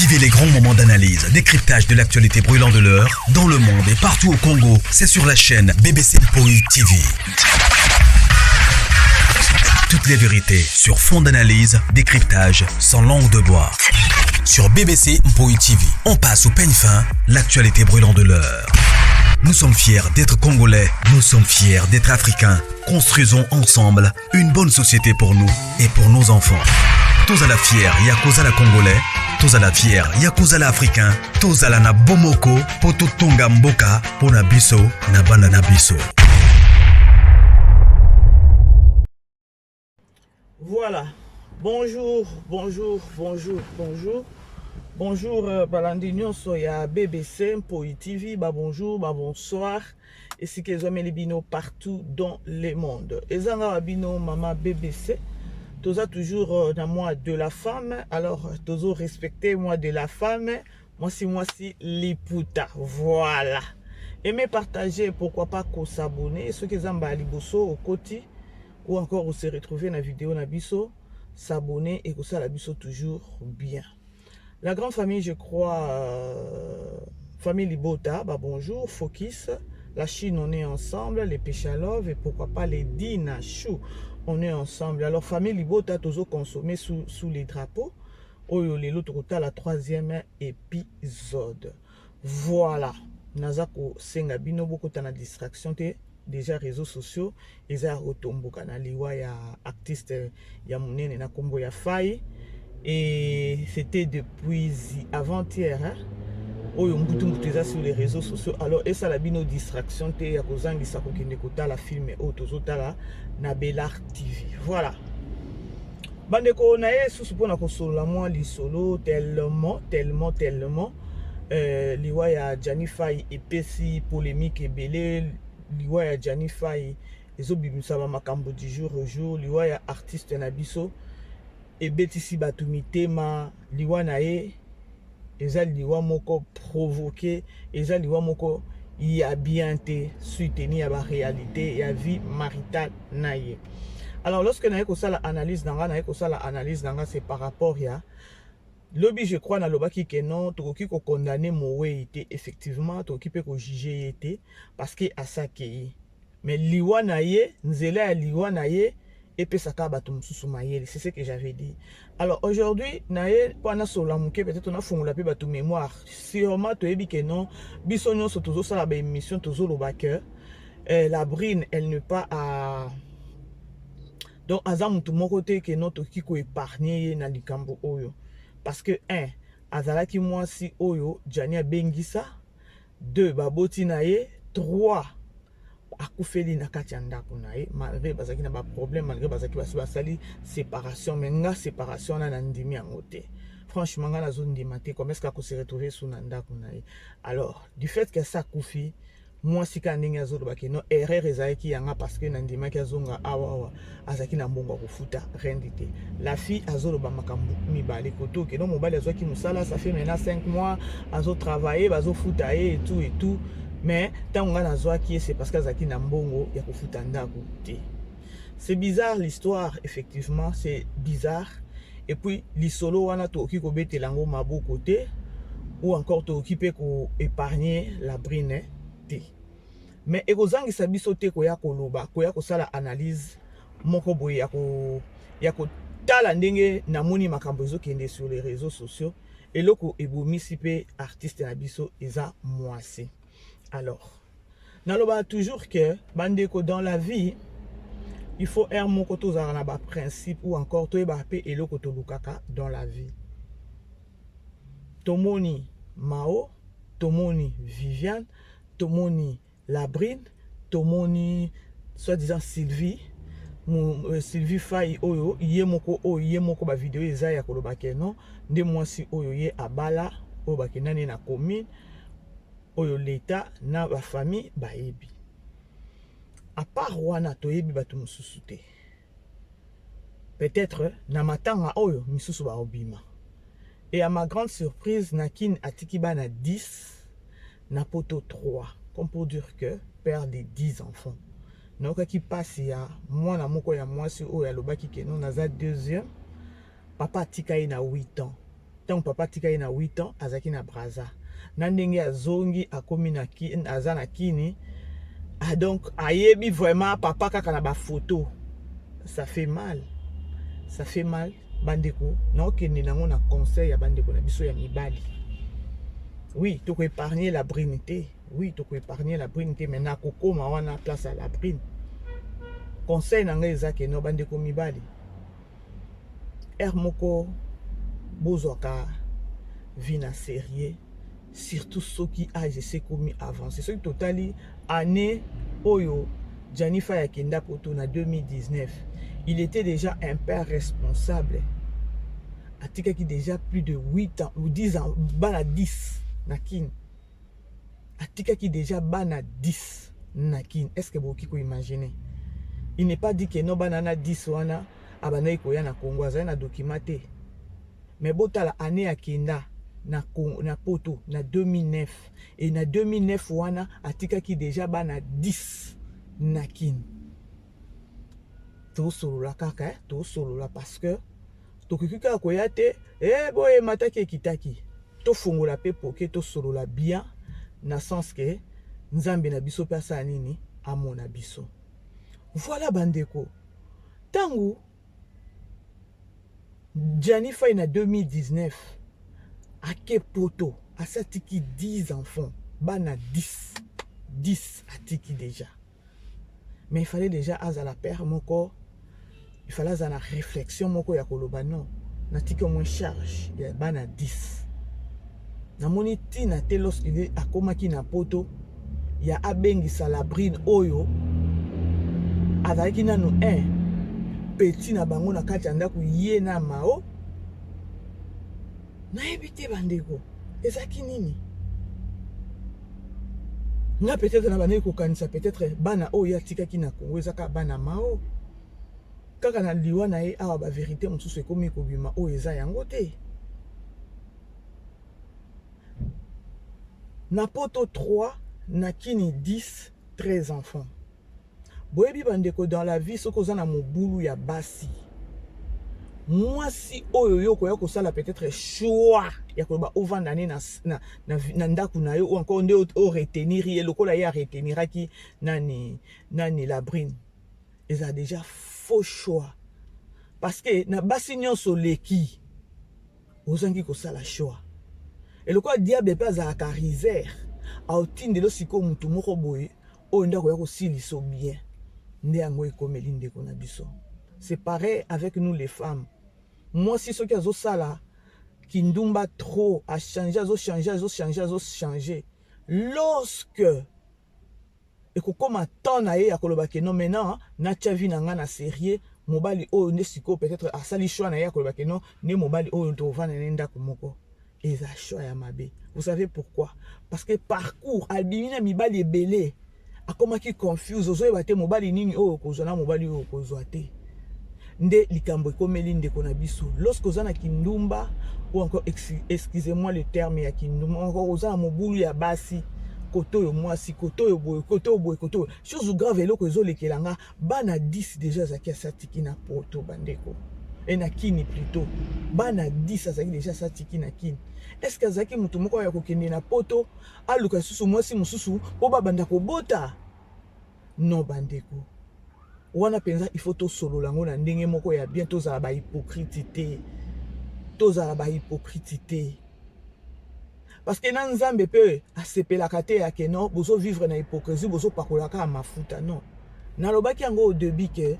Vivez les grands moments d'analyse, décryptage de l'actualité brûlante de l'heure, dans le monde et partout au Congo. C'est sur la chaîne BBC Mpoi TV. Toutes les vérités sur fond d'analyse, décryptage, sans langue de bois. Sur BBC Mpoi TV, on passe au peigne fin l'actualité brûlante de l'heure. Nous sommes fiers d'être Congolais, nous sommes fiers d'être Africains. Construisons ensemble une bonne société pour nous et pour nos enfants. Tozala fiers ya kozala Congolais, tozala fiers ya kozala Africain, tozala na bomoko po totonga mboka pona biso na bana na biso. Voilà. Bonjour, bonjour, bonjour, bonjour. Bonjour euh, balandi nyonso ya BBC Mpoi TV, ba bonjour, ba bonsoir. Esika ezwameli bino partout dans le monde. Ezanga wa bino mama BBC. Toza toujours euh, na mois de la femme, alors tozo respecter mois de la femme, mwasi mwasi liputa. Voilà. Aimez, partager, pourquoi pas ko s'abonner. Soki eza mbala liboso okoti ou encore se retrouver na vidéo na biso, s'abonner et kosala biso toujours bien. La grande famille, je crois, famille Libota, bah bonjour, Focus, la Chine, on est ensemble, les Péchalov et pourquoi pas les Dinachou, on est ensemble. Alors famille Libota, toujours consommé sous les drapeaux. Oyo lelo tokotala troisième épisode. Voilà, naza kosenga bino bokota na distraction te. Déjà réseaux sociaux eza ya kotomboka na liwa ya artiste ya monene na nkombo ya Fai, et c'était depuis avant-hier, hein? Oyo mbutu mbutu eza sur les réseaux sociaux. Alors esala bino distraction te ya kozangisa kokende kotala film oyo tozotala na Belar TV. Voilà, bandeko na ye susu mpona kosolola mwa lisolo tellement, tellement, tellement liwa ya Gianni Fai epesi polémique ebele. Liwa ya Gianni Fai ezobimisa bamakambo du jour au jour. Liwa ya artiste na biso ebetisi bato mitema. Liwa na ye eza liwa moko provoqué, eza liwa moko ya bien te, suite ni ya baréalité ya vie maritale na ye. Alors lorsque naye kosala analyse na nga, naye kosala analyse na nga, c'est par rapport ya lobi. Je crois nalobaki ke non, tokoki kokondamner mowei te. Effectivement, tokoki mpe kojuger ye te parce que asakei, mais liwa na ye, nzela ya liwa na ye epesaka bato mosusu mayele. C'est ce que j'avais dit. Alors aujourd'hui na ye mpo nasolola moke, peut-être nafungola mpe bato mémoire. Sûrement toyebi ke non, biso nyonso tozosala baémission, tozoloba ke la brine, elle n'est pas à, donc aza motu moko te ke non, tokoki koépargner ye na likambo oyo, parce que un, azalaki mwasi oyo Gianni abengisa; deux, baboti na ye; trois, akufeli na kati ya ndako na ye, malgré bazalaki na baproblème, malgré bazalaki basi basali séparation. Mais nga, séparation wana na ndimi yango te. Franchement, nga nazondima te. Comment est-ce que akose retrouver su na ndako na ye? Alors du fait que asa akufi, mwasi kaka ndenge azolobaki no, erreur ezalaki yanga parce que nandimaki azonga awa awa, azalaki na mbongo ya kofuta rente te. La fille azoloba makambo mibale koto okende. Mobali azwaki mosala, ça fait maintenant 5 mois azotravailler, bazofuta ye et tout et tout, mais ntango ngai nazwaki ye, c'est parce que azalaki na mbongo ya kofuta ndako te. C'est bizarre, l'histoire. Effectivement, c'est bizarre. Et puis lisolo wana, tokoki kobetela yango maboko te ou encore tokoki mpe koépargner la brine te, mais ekozangisa biso te koya koloba, koya kosala analyse moko boye ya kotala ndenge namoni makambo ezokende sur les réseaux sociaux. Eloko ebomisi mpe artiste na biso eza mwasi. Alors nalobaka toujours que bandeko, dans la vie, il faut aire moko tozalaka na baprincipe ou encore toyebaka mpe eloko tolukaka dans la vie. Tomoni Mao, tomoni Viviane, tomoni Labrine, tomoni soi-disant Sylvie, Sylvie Fai oyo ye moko, oyo ye moko bavideo eza ya koloba ke non, nde mwasi oyo ye abala, oyo bakendani na commune, oyo leta na bafamille bayebi. À part wana, toyebi bato mosusu te. Peut-être na matanga oyo misusu baobima. Et à ma grande surprise, na Kine atiki bana 10, na poto 3, comme pour dire que père de 10 enfants. Nayokaki mpasi ya mwana moko ya mwasi oyo alobaki ke non, naza deuxième, papa atika ye na 8 ans. Ntango papa atika ye na 8 ans, azalaki na Brazza. Na ndenge azongi, akomi na Kin, aza na Kini. Ah, donc ayebi vraiment papa kaka na ba photo. Ça fait mal. Ça fait mal bandeko, naokende nango na conseil ya bandeko na biso ya mibali. Oui, toko épargner la brine te. Oui, toko épargner la brine te, mais nakokoma wana place ya la brine. Conseil na ngai eza ke no bandeko mibali, heure moko bozwaka vie na sérieux, surtout soki âge esekomi avancé. Soki totali année oyo Gianni Faye akenda poto na 2019, il était déjà un père responsable. Atikaki déjà plus de 8 ans ou 10 ans, bana 10 na Kin. Atikaki déjà bana 10 na Kin. Est-ce que bokoki koimaginer? Il n'est pas dit que no bana na 10 wana abandaki koya na Congo, azali na document te. Mais botala année akenda na poto na 2009, et na 2009 wana atikaki déjà bana 10 na Kin. Tosolola kaka, eh? Tosolola parce que tokoki kaka koya te e boye emataki ekitaki. Tofongola mpe poke, tosolola bien na sens ke Nzambe na biso mpe asala nini, amona biso. Voilà bandeko, ntango Gianni Faye na 2019 ake poto, asi atiki 10 enfants, bana 10, 10 atiki déjà. Mais il fallait déjà azala père moko, il fallait azala na réflexion moko ya koloba: non, natiki au moins charge ya bana 10. Namoni ntina te, lorsque akomaki na poto, ya abengisa la brine oyo azalaki nanu 1 petit na bango na kati ya ndako, ye na mao. Nayebi te bandeko, ezalaki nini. Nga peut-être na bandeki kokanisa, peut-être bana oyo atikaki na Congo eza kaka bana mao. Kaka na liwa na ye awa, bavérité mosusu ekomi kobima oyo eza yango te. Na poto 3, na Kini 10, 13 enfants. Boyebi bandeko, dans la vie, soki oza na mobulu ya basi, mwasi oyo yo okoya kosala peut-être choix ya koloba ovanda ne na ndako na yo, ou encore nde oretenir ye lokola ye areteniraki nani nani, la brine, eza déjà faux choix, parce que na basi nyonso oleki, ozangi kosala choix. Eloko diable mpe azalaka riser, aotindela sikoyo motu moko boye oyo nde akoya kosilisa bien. Nde yango ekomeli ndeko na biso. C'est pareil avec nous les femmes. Mwasi soki azosala kindumba trop, achange, azochange, azochange, azochange, lorsque ekokóma temps na ye ya koloba ke non, maintenant natia vie na ngai na sérieux, mobali oyo nde sikoyo, peut-être asali choix na ye ya koloba ke non, nde mobali oyo tovanda ne ndako moko, eza choix ya mabe. Vous savez pourquoi? Parce que parcours abimi na mibali ebele, akomaki confuse, ozoyeba te mobali nini oyo okozwa na mobali oyo okozwa te. Nde likambo ekomeli ndeko na biso. Lorsque oza na kindumba, ou encore, excusez-moi le terme ya kindumba, encore oza na mobulu ya basi, kote oyo mwasi, kote oyo boye, kote oyo boye, kote oyo, chose grave, eloko ezolekela nga, bana 10 déjà azalaki asatiki na poto, bandeko, e na Kini plutôt. Bana 10 azalaki déjà asatiki na Kini. Est ce que azalaki motu moko ya kokende na poto, aluka lisusu mwasi mosusu mpo babanda kobota? Non bandeko, wana mpenza il faut tosolola yango na ndenge moko ya bien. Tozala bahypocrite te, tozala bahypocrite te, parce que na Nzambe mpe asepelaka te ya ke non, bozovivre na hypocrisie, bozopakola kaka mafuta. Non, nalobaki yango au début ke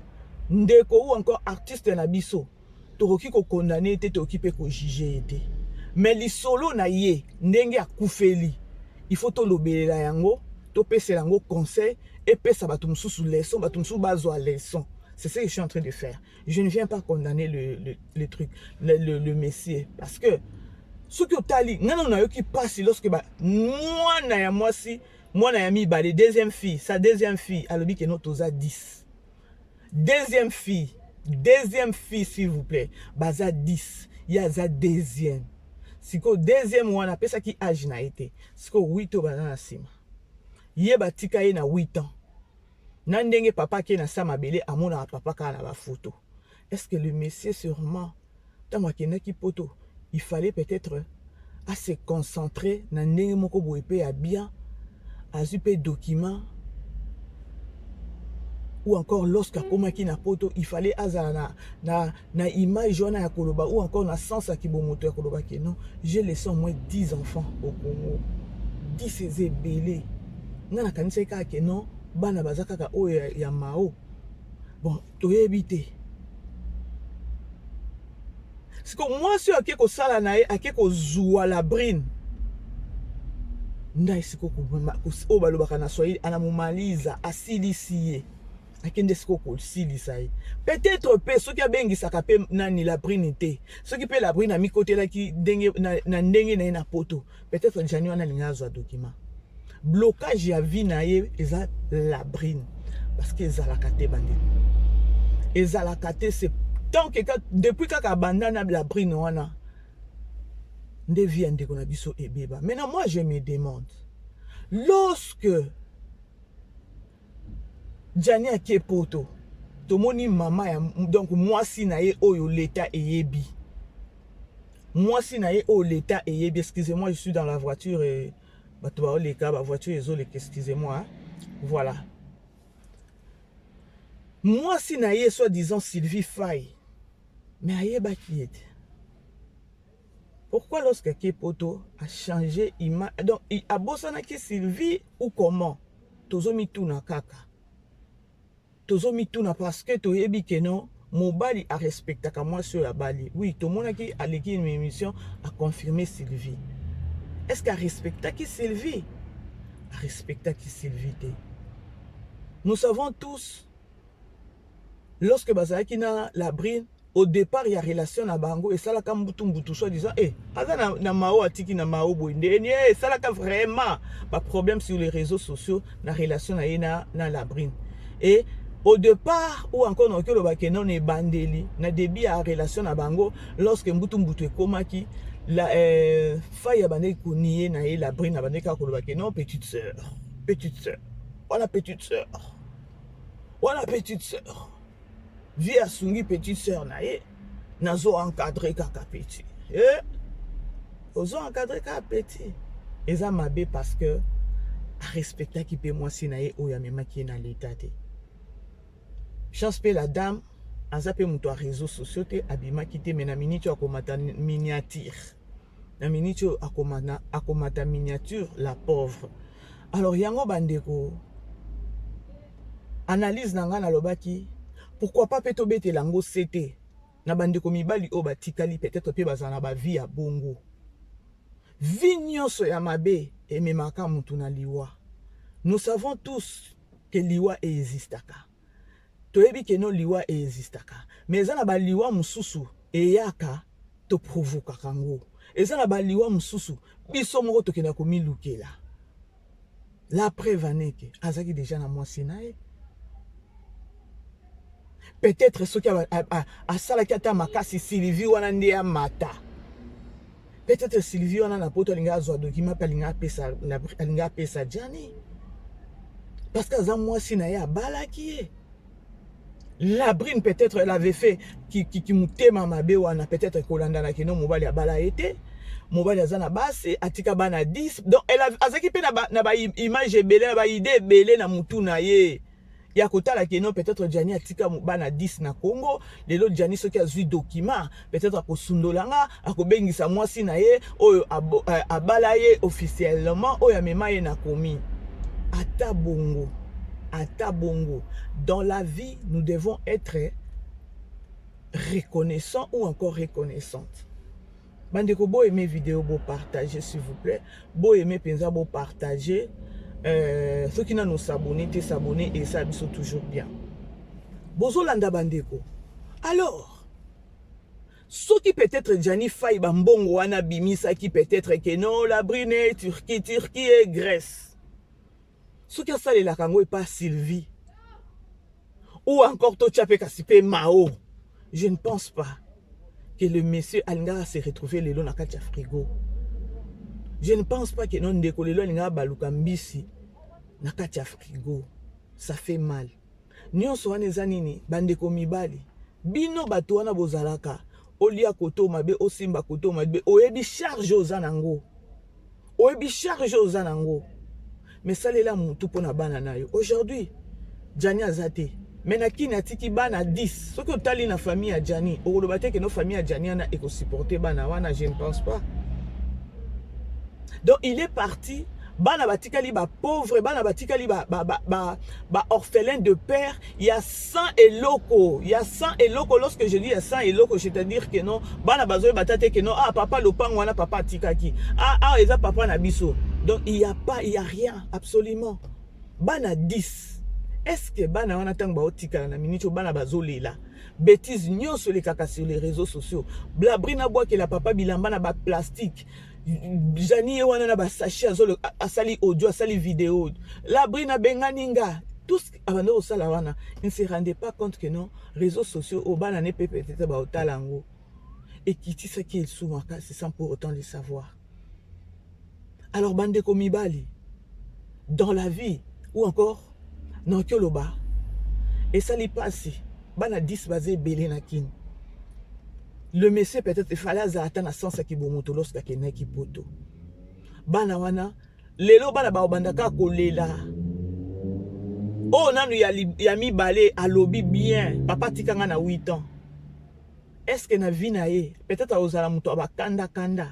ndeko ou encore artiste na biso, tokoki kokondane ye te, tokoki mpe kojuge ye te, mais lisolo na ye, ndenge akufeli, il faut tolobelela yango, topesela yango conseil, epesa bato mosusu leçon, bato mosusu bazwa leçon. C'est ce que je suis en train de faire. Je ne viens pas condamner le truc, le monsieur, parce que soki otali ngai nano, nayoki mpasi lorsque mwana ya mwasi, mwana ya mibale, deuxième fille, sa deuxième fille alobi ke no, toza 10. Deuxième fille, deuxième fille, s'il vous plaît, baza 10, ye aza deuxième. Sikoyo deuxième wana apesaki age na ye te. Sikoyo 8 oyo baza na nsima ye, batika ye na 8 ans. Na ndenge papa ake na sa mabele, amonaka papa kaka na bafoto. Est ce que le monsieur, sûrement ntango akendaki poto, Il fallait peut-être à se concentrer na ndenge moko boye mpe ya bien, azwi mpe document, ou encore lorsque akomaki na Poto, il fallait azala na image wana ya koloba, ou encore na sens ya kibomoto ya koloba ke non, j'ai laissé au moins 10 enfants au Congo. 10 eza ebele. Nga nakanisaki kaka ke non, bana baza kaka oyo ya Mao. Bon, toyebi te. Siko mwasi oyo ake kosala na ye, ake kozwa Labrine ndai. Siko oyo balobaka na Swahili, anamumaliza, asilisi ye. Akende siko kosilisa ye. Peut-être mpe soki abengisaka mpe nani, Labrine te, soki mpe Labrine amikotelaki ndenge na ndenge na ye na Poto, peut-être Jani wana alingi azwa document. Blocage ya vie na ye eza Labrine, parce que ezalaka te, bandeko, ezalaka te. C'est tant que depuis kaka abanda na Labrine wana nde vie ya ndeko na biso ebeba. Maintenant, moi, je me demande, lorsque Jani ake Poto, tomoni mama ya, donc mwasi na ye oyo leta eyebi, mwasi na ye oyo leta eyebi. Excusez-moi, je suis dans la voiture et bato baoleka, bavoiture ezoleka, excusez-moi, hein? Voilà, mwasi na ye soi-disant Sylvie Fay, mais ayebaki ye te. Pourquoi lorsque ake Poto achanger image, donc abosanaki Sylvie ou comment? Tozomituna kaka, tozomituna, parce que toyebi ke non, mobali arespectaka mwasi oyo abali. Oui, tomonaki aleki une émission, aconfirme Sylvie. Est ce que arespectaki Sylvie? Arespectaki Sylvie te. Nous savons tous, lorsque bazalaki na Labrine, au départ ya relation na bango, esalaka mbutu mbutu, soi disant eh, aza na Mao, atiki na Mao boye ndeni eh, esalaka vraiment baproblème sur les réseaux sociaux na relation na ye na Labrine. Et au départ, ou encore nakoki olobake non, ebandeli, na début ya relation na bango, lorsque mbutu mbutu ekomaki, la Fai abandaki konier na ye Labrine, abandaki kaka kolobake non, petite sœur, petite sœur wana, petite sœur wana, petite sœur vie asungi petite sœur na ye, nazo encadre kaka petit. Eh, ozo encadre kaka petit, eza mabe, parce que arespectaki mpe mwasi na ye oyo amemaki ye na leta te. Chance mpe la dame aza mpe moto ya réseaux sociaux te, abimaki te. Mais na minute oyo akomata miniature, na minute oyo akomata miniature, la pauvre. Alors yango, bandeko, analyse na ngai nalobaki, pourquoi pas mpe tobetela yango se te na bandeko mibali oyo batikali, peut-être mpe bazala na bavie ya bongo. Vie nyonso ya mabe ememaka mutu na liwa. Nous savons tous ke liwa eexistaka, toyebi ke no, liwa eexistaka, mais eza na baliwa mosusu eyaka, toprovokaka yango. Eza na baliwa mosusu biso moko tokenda komilukela. La preuve aneke azalaki déjà na mwasi na ye. Peut-être soki asalaki ata makasi, Sylvie wana nde amata, peut-être Sylvie wana na Poto alingi azwa document mpe alingi apesa Jani, parce que aza mwasi na ye, abalaki ye. Labrine, peut-être elle avait fait ki motema mabe wana, peut-être kolandanaki no, mobali abala ye te, mobali aza na basi, atika bana 10. Donc azalaki mpe na baimage ebele, na baidée ebele na mutu na ye ya kotala ke non, peut-être Jani atika bana 10 na Congo. Lelo Jani soki azwi document, peut-être akosundola nga, akobengisa mwasi na ye oyo abala ye officiellement, oyo amema ye na komi. Ata bongo, ata bongo, dans la vie, nous devons être reconnaissants ou encore reconnaissantes. Bandeko, boaime vidéo, bopartage, s'il vous plaît, boaime mpenza, bopartage. Soki nano s'abonner te, s'abonner, esala biso toujours bien. Bozolanda, bandeko. Alors soki peut-être Jani Fai, bambongo wana abimisaki, peut-être ke non, Labrine, Turquie, Turquie et Grèce, soki asalelaka yango epa Sylvie, ou encore totya mpe kasi mpe Mao, je ne pense pas que le monsieur alingaka se retrouver lelo na kati ya frigo. Je ne pense pas que non, ndeko lelo alingaka baluka mbisi na kati ya frigo. Ça fait mal. Nyonso wana eza nini, bandeko mibali? Bino bato wana bozalaka Olia koto mabe, osimba koto mabe, oyebi charge oza nango. Oyebi charge oza nango. Mais salela mutu mpo na bana na yo. Aujourd'hui, Gianni aza te. Mais na kini atiki bana 10. Soki otali na famille ya Gianni, okoloba te que no famille ya Gianni wana ekosupporter bana wana, je ne pense pas. Donc il est parti, bana batikali ba pauvre, bana batikali ba ba ba ba, ba orphelin de père, il y a 100 eloko, il y a 100 eloko. Lorsque je dis il y a 100 eloko, c'est-à-dire que non, bana bazoye batate que non, ah papa lopango wana papa atikaki. Ah ah eza papa na biso. Donc il y a pas, il y a rien absolument. Bana 10. Est-ce que bana wana tango baotikala na minute bana bazolela? Bêtise nyonso elekaka sur les réseaux sociaux. Labrina bwakela papa bilamba na ba plastique. Jani ye wana na ba sachet azolo asali audio, asali vidéo. Labrina bengani nga. Tout ce abanda kosala wana, il ne se rendait pas compte que non, réseaux sociaux oyo bana ne pe peut-être baotala yango. Ekitisaki esu makasi sans pour autant le savoir. Alors bandeko mibali, dans la vie ou encore naoki oloba esali pasi, bana 10 baza ebele na kini. Le monsieur peut-être il fallait azala ata na sens ya kibomoto lorsque akendaki poto. Bana wana lelo bana baobandaka kolela. Oyo nanu ya mibale alobi bien, papa tikanga na 8 ans. Est-ce que na vie na ye peut-être akozala moto abakanda kanda?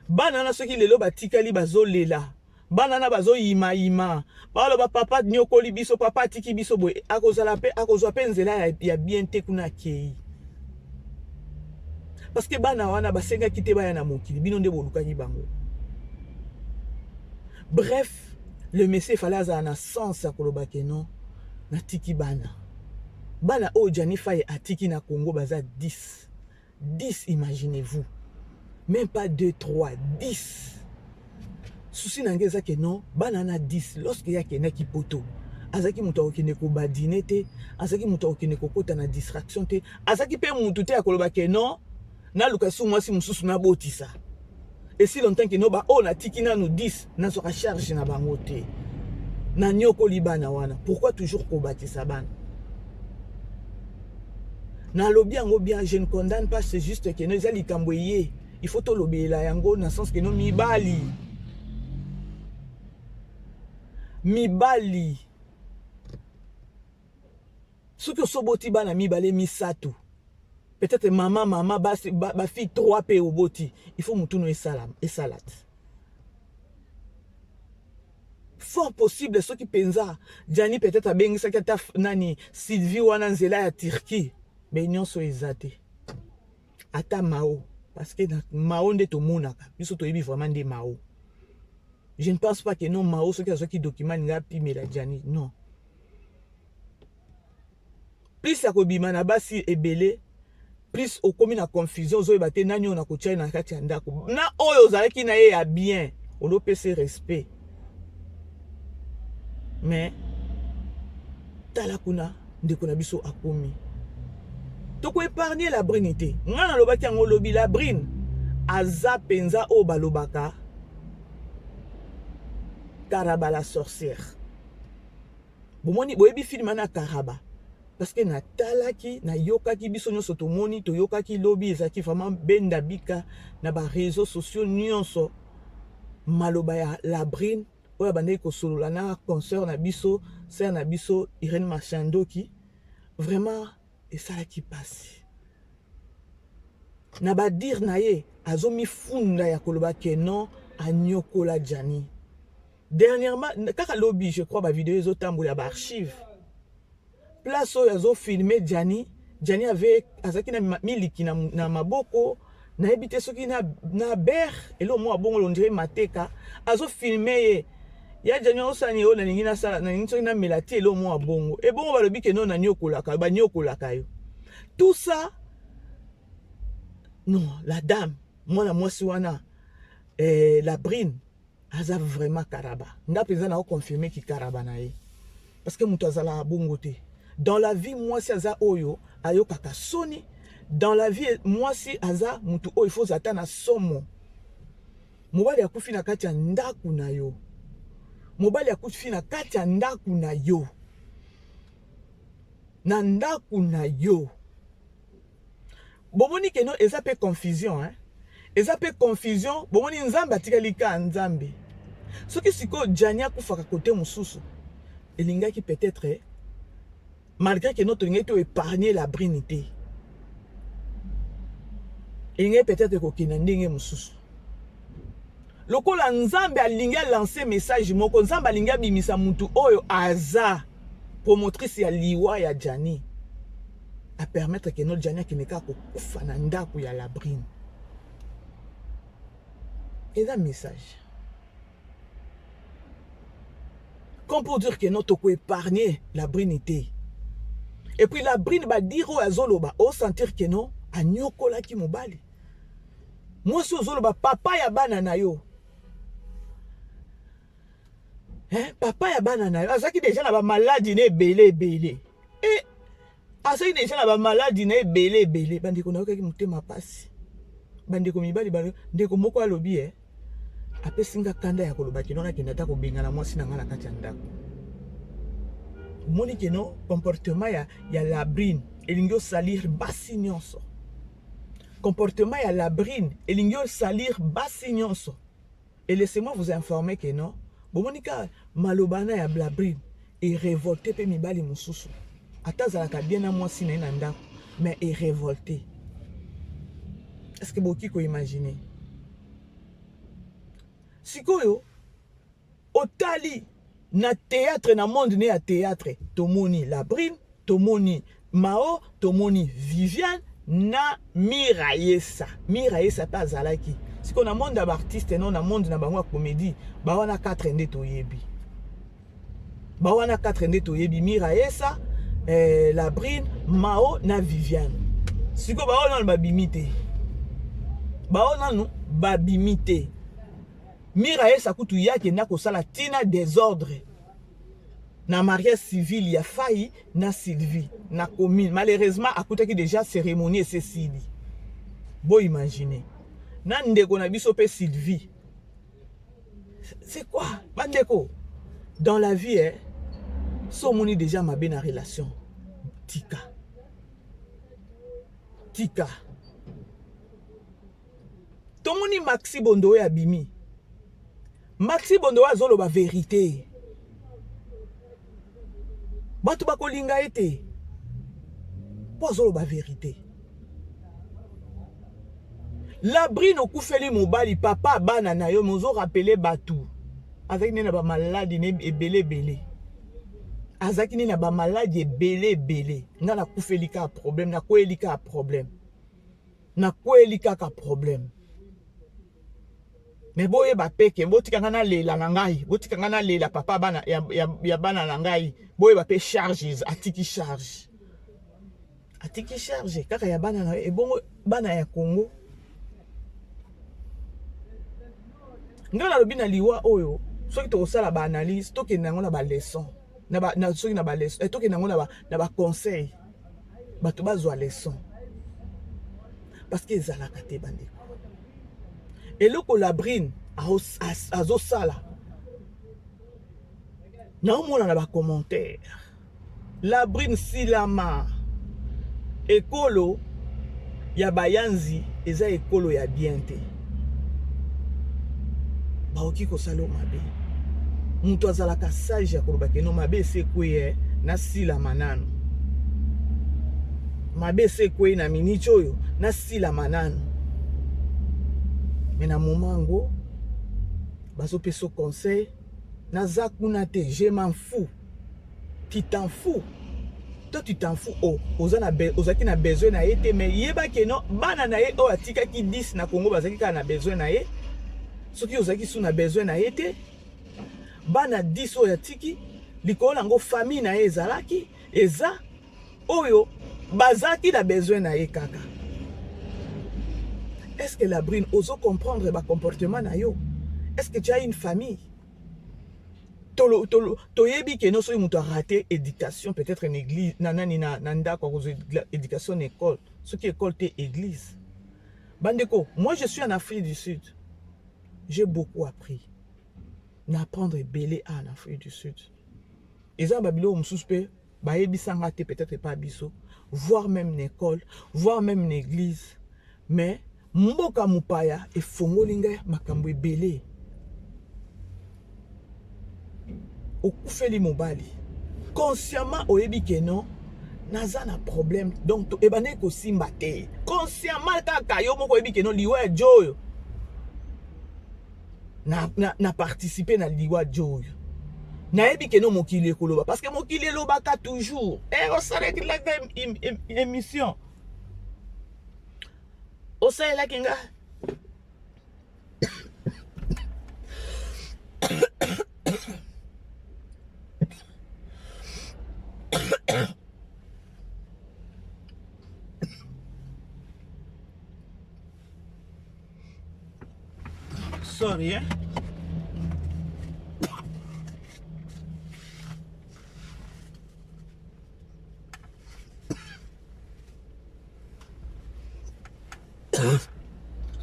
Bana na soki lelo batikali bazolela, bana na bazoyimayima, baloba papa nyokoli biso, papa atiki biso boye, akozala pe akozwa pe nzela ya bien te kuna akei. Parce que bana wana basengaki te baya na mokili, bino nde bolukaki bango. Bref, le monsieur fallait azala na sens ya koloba ke non, natiki bana. Bana oyo Gianni Faye atiki na Congo baza 10. 10, imaginez-vous. Même pas 2, 3, 10. Souci na ngai eza ke non, bana na 10, lorsque ya kendaki poto, azaki moto akokende kobadine te, azaki moto akokende kokota na distraction te, azaki pe moto te ya koloba ke non, naluka su mwasi mosusu nabotisa. Et si longtemps que non, ba oyo natiki nanu 10, nazwaka charge na bango te. Na nyokoli bana wana. Pourquoi toujours kobatisa bana? Nalobi yango bien, je ne condamne pas, c'est juste que non, eza likambo eye. Il faut tolobela yango na sens que non, mibali. Mibali. Soki osoboti bana mibale misato, peut-être maman, maman, basi, ba fille 3 pe oboti, il faut mutuno esala, esalat. Fort possible soki penza Gianni peut-être abengisaki ata nani Sylvie wana nzela ya Turquie, mais nyonso eza te. Ata Mao, parce que na Mao nde tomonaka, biso toyebi vraiment nde Mao. Je ne pense pas que non Mao soki azwaki document ninga pimela Gianni, non. Plus ya kobima na basi ebele, plus okomi na confusion, ozoyeba te nani oyo nakotia na kati ya ndako. Na oyo ozalaki na ye ya bien, olopesi respect. Mais tala kuna ndeko na biso akomi. Toko épargner la brine te. Nga nalobaki yango lobi, la brine aza penza oyo balobaka Karaba la sorcière. Bomoni, boyebi film na Karaba. Parce que natalaki, nayokaki, biso nyonso tomoni, toyokaki lobi, ezalaki vraiment benda bika na ba réseaux sociaux nyonso. Maloba ya la brine oyo abandaki kosolola na consœur na biso, sœur na biso Irène Machandoki, vraiment esalaki pasi. Na ba dire na ye, azomifunda ya koloba ke non, anyokola Gianni. Dernièrement, kaka lobi, je crois, ba vidéo ezotambola ba archive. Place oyo azo filmer Gianni, Gianni avait azaki na miliki na maboko, nayebi te soki na ber, elo mwa bongo on dirait mateka, azo filmer ye. Ya Gianni osani oyo nalingi nasala, nalingi soki namela ti elo mwa bongo. E bongo balobi ke non, nanyokolaka, banyokolaka yo. Tout ça, non, la dame, mwana mwasi wana, la brine, aza vraiment karaba. Nga penza na confirmer ki karaba na ye. Parce que mutu azala bongo te. Dans la vie, mwasi aza oyo ayokaka soni. Dans la vie, mwasi aza mutu oyo il faut zata na somo. Mobali akufi na kati ya ndaku na yo. Mobali akufi na kati ya ndaku na yo. Na ndako na yo. Bomoni que non eza pe confusion hein. Eza pe confusion, bomoni Nzambe atikali ka Nzambe. Soki sikoyo Gianni akufaka kote mosusu, elingaki peut-être malgré que non tolingaki to épargner la brine te. Elingaki peut-être kokenda ndenge mosusu. Lokola Nzambe alingi a lancer message moko, Nzambe alingi abimisa mutu oyo aza promotrice ya liwa ya Gianni. A permettre que no Gianni akende kaka kokufa na ndako ya Labrine. Eza message. Comme pour dire que non toko épargner Labrine te. Et puis Labrine ba dire oyo azoloba, o sentir que non anyokolaki mobali. Mwasi ozoloba papa ya bana na yo. Hein? Papa ya bana na yo azalaki deja na ba maladi na ebele ebele. Eh, azalaki deja na ba maladi na ebele ebele. Bandeko nayokaki motema pasi. Bandeko mibali ba ndeko moko alobi eh apesi nga kanda ya koloba kino nakende ata kobengana mwasi na nga na kati ya ndako. Omoni kino comportement ya Labrine elingi osalir basi nyonso. Comportement ya Labrine elingi osalir basi nyonso. Et laissez-moi vous informer que non, bomoni ka maloba na ya Labrine e révolté pe mibali mosusu. Ata azalaka bien na mwasi na ye na ndako, mais e révolté. Est-ce que boki ko imaginer? Sikoyo otali na théâtre, na monde ne ya théâtre, tomoni Labrine, tomoni Mao, tomoni Viviane na Mirayesa. Mirayesa pe azalaki. Sikoyo na monde ya ba artiste non, na monde na bango ya comédie, ba wana 4 nde toyebi. Ba wana 4 nde toyebi Mirayesa, Labrine, Mao na Viviane. Sikoyo ba wana babimi te. Ba wana nanu babimi te. Mirayesa kutu yake na kosala tina désordre na mariage civil ya Faye na Sylvie na commune. Malheureusement akutaki déjà cérémonie et esili. Bo imaginer. Na ndeko na biso pe Sylvie. C'est quoi bandeko? Dans la vie eh, so moni déjà mabe na relation. Tika. Tika. Tomoni Maxi Bondo oyo abimi. Maxi Bondo oyo azoloba vérité. Bato bakolinga ye te. Po azoloba vérité. Labrine okufeli mobali papa bana na yo mozo rappeler bato. Azalaki nde na ba maladi ne ebele ebele. Azalaki nde na ba maladi ebele ebele. Nga nakufeli kaka problème, nakweli kaka problème. Nakweli kaka problème. Mais boyeba pe ke botika nga nalela na ngai, botika nga nalela papa bana ya bana na ngai, boyeba pe charges, atiki charge. Atiki charge kaka ya bana na ebongo bana ya Congo. Nga nalobi na liwa oyo soki tokosala ba analyse tokende yango na ba leçon, na ba, na, soki na ba leçon, tokende yango na ba, na ba conseil. Bato bazwa leçon. Parce que ezalaka te bandeko. Eloko Labrine azosala. Naomona na ba commentaire. Labrine silama. Ekolo ya bayanzi eza ekolo ya bien te. Baoki kosala mabe. Mutu azalaka sage ya koloba ke no mabe ese ekweye na silama nanu. Mabe ese ekweye na minute oyo na silama nanu. Mais na moment yango bazopesa conseil naza kuna te, je m'en fous. Tu t'en fous. Toi tu t'en fous. Oh, ozaki na besoin na ye te, mais yeba ke non bana na ye oyo atikaki 10 na Congo bazaki kaka na besoin na ye. Soki ozaki su na besoin na ye te, bana 10 oyo atiki likolo nango famille na ye ezalaki eza oyo bazaki na besoin na ye kaka. Est-ce que Labrine ozo comprendre ba comportement na yo? Est-ce que tu as une famille? Toyebi ke no soki moto a raté éducation peut-être une église na nani na ndako akozwa éducation na école, soki école te église. Bandeko, moi je suis en Afrique du Sud, j'ai beaucoup appris na apprendre ebele en Afrique du Sud. Eza ba biloko mosusu pe Bayebisa nga te, peut-être epa biso, voire même na école, voire même na église, mais mboka mopaya efongoli ngai makambo ebele. Okufeli mobali consciemment, oyebi ke non, naza na problème, donc ebandaki kosimba te. Consciemment kaka yo moko oyebi ke non, liwa ya jo oyo na participe na liwa jo oyo, nayebi ke non, mokili ekoloba, parce que mokili elobaka toujours. Eh, osalaki émission, osalelaki nga. Sorry, eh?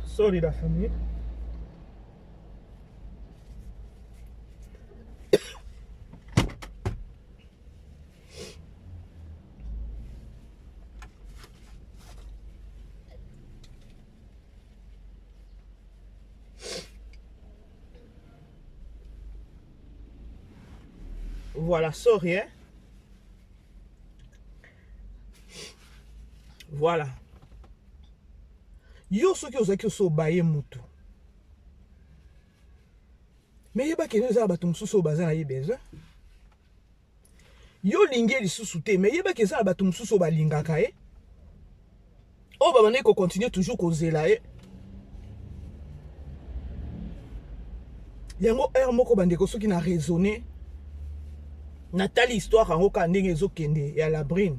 Sorry la famille. Voilà, sorry, hein? Voilà. Yo soki ozalaki oso obaye mutu, mais yebaki eza na bato mosusu oyo baza na ye besoin. Yo olingi ye lisusu te, mais yebaki eza na bato mosusu oyo balingaka ye, oyo babandaki kocontinue toujours kozela ye. Yango heure moko, bandeko, soki na raisonne, natali histoire yango kaka ndenge ezokende ya Labrine.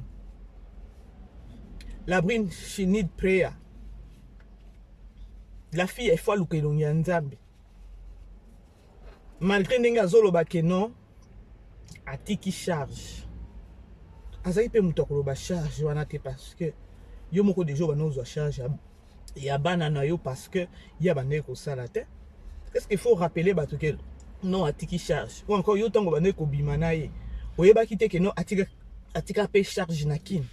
Labrine, she need prayer, la fille. Il faut aluka elongi ya Nzambe, malgré ndenge azoloba ke non, atiki charge. Azali mpe moto akoloba charge wana te, parce que yo moko deja obanda ozwa charge ya bana na yo, parce que ye abandaki kosala te. Est ce qu'il faut rappeler bato ke non, atiki charge? Ou encore yo, ntango bandaki kobima na ye, oyebaki te ke non, atika, atika mpe charge na kini?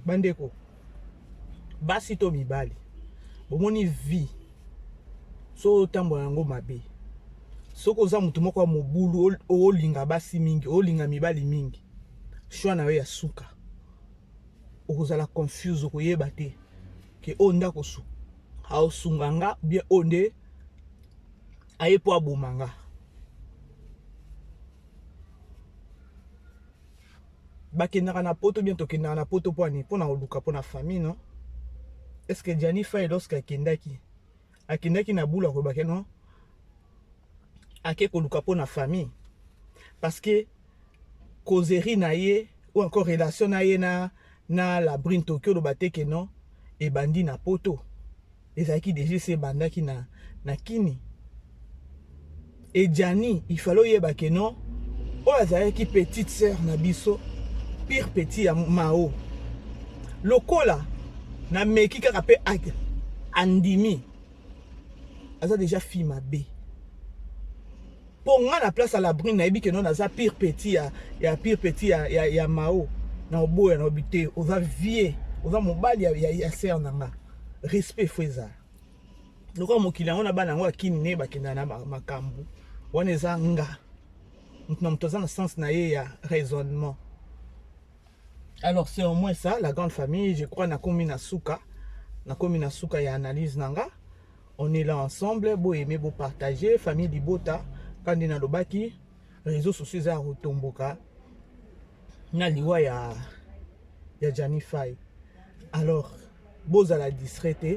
Bandeko basi to mibali, bomoni vie so otambola yango mabe. Soki oza motu moko ya mobulu, olinga basi mingi, olinga mibali mingi, choix na yo ya suka okozala confuse, okoyeba te ke oyo ndako aosunga nga bien, oyo nde aye mpo aboma nga. Bakendaka na Poto bien, tokendaka na Poto mpo ani? Mpona koluka mpo na famille, non? Est ce que Gianni Fay, lorsque akendaki, akendaki na bula kolobake non, ake koluka mpo na famille? Parce que causerie na ye ou encore relation na ye na Labrine, toki oloba te ke non, ebandi na Poto. Ezalaki déjà esi ebandaki na Kini. E Gianni, il fallait oyeba ke non, oyo azalaki petite sœur na biso, pire petit ya Mao. Lokola nameki kaka mpe andimi, aza déjà fille mabe. Mpo nga na place ya Labrine, nayebi ke non, naza pire petit ya pire petit ya Mao, na oboya na obi te. Oza vie, oza mobali ya sœur na nga, respect faut ezala. Lokola mokili yango na bana yango akini ne bakendaka na makambo wana, eza nga moto na moto aza na sens na ye ya raisonnement. Alors c'est au moins ça, la grande famille. Je crois nakomi na suka, nakomi na suka ya analyse na nga. On est là ensemble. Bo aimer, bo partager, famille libota. Kandi nalobaki, réseaux sociaux eza ya kotomboka na liwa ya Gianni Fay. Alors bozala distrait te,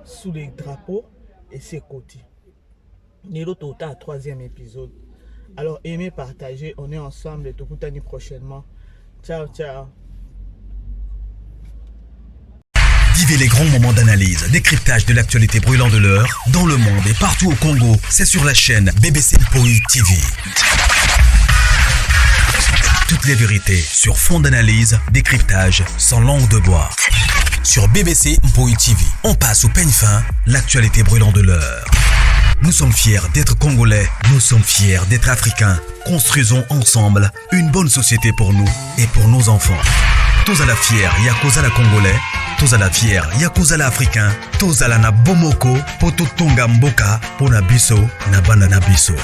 sous les drapeaux esi ekoti lelo, tota troisième épisode. Alors aimez, partagez, on est ensemble. Tokutani prochainement. Ciao ciao. Vivez les grands moments d'analyse, décryptage de l'actualité brûlante de l'heure, dans le monde et partout au Congo. C'est sur la chaîne BBC Mpoi TV. Toutes les vérités sur fond d'analyse, décryptage, sans langue de bois. Sur BBC Mpoi TV, on passe au peigne fin l'actualité brûlante de l'heure. Nous sommes fiers d'être Congolais, nous sommes fiers d'être Africains. Construisons ensemble une bonne société pour nous et pour nos enfants. Tozala fier ya kozala Congolais, tozala fier ya kozala Africain, tozala na bomoko po totonga mboka po na biso na bana na biso.